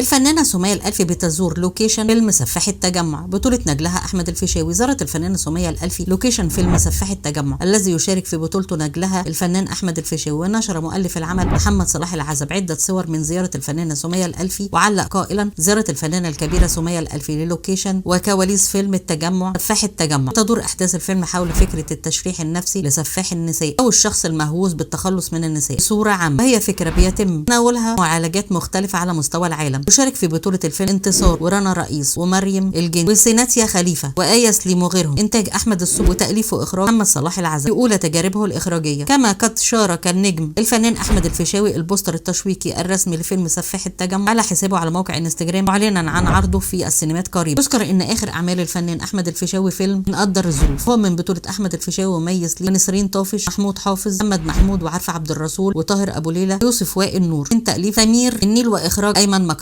الفنانة سمية الألفي بتزور location فيلم سفاح التجمع بطولة نجلها أحمد الفيشاوي. زارت الفنانة سمية الألفي location فيلم سفاح التجمع الذي يشارك في بطولته نجلها الفنان أحمد الفيشاوي. ونشر مؤلف العمل محمد صلاح العزب عدة صور من زيارة الفنانة سمية الألفي، وعلق قائلا: زيارة الفنانة الكبيرة سمية الألفي لل location وكواليس فيلم التجمع سفاح التجمع. تدور أحداث الفيلم حول فكرة التشريح النفسي لسفاح النساء أو الشخص المهووس بالتخلص من النساء بصورة عامة، وهي فكرة بيتم تناولها معالجات مختلفة على مستوى العالم. يشارك في بطولة الفيلم انتصار ورنا رئيس ومريم الجن وسيناتيا خليفة وآية سليم وغيرهم. إنتاج أحمد السبكي وتأليف وإخراج محمد صلاح العزب في أولى تجاربه الإخراجية. كما قد شارك النجم الفنان أحمد الفيشاوي البوستر التشويقي الرسمي لفيلم سفاح التجمع على حسابه على موقع انستجرام، معلنا عن عرضه في السينمات قريبا. يذكر إن آخر أعمال الفنان أحمد الفيشاوي فيلم نقدر الظروف، هو من بطولة أحمد الفيشاوي ومي سليم ونسرين طافش، محمود حافظ، محمد محمود، وعارفة عبد الرسول، وطاهر أبو ليلى، يوسف وائل نور. من تأليف سمير النيل وإخراج أيمن مكرم.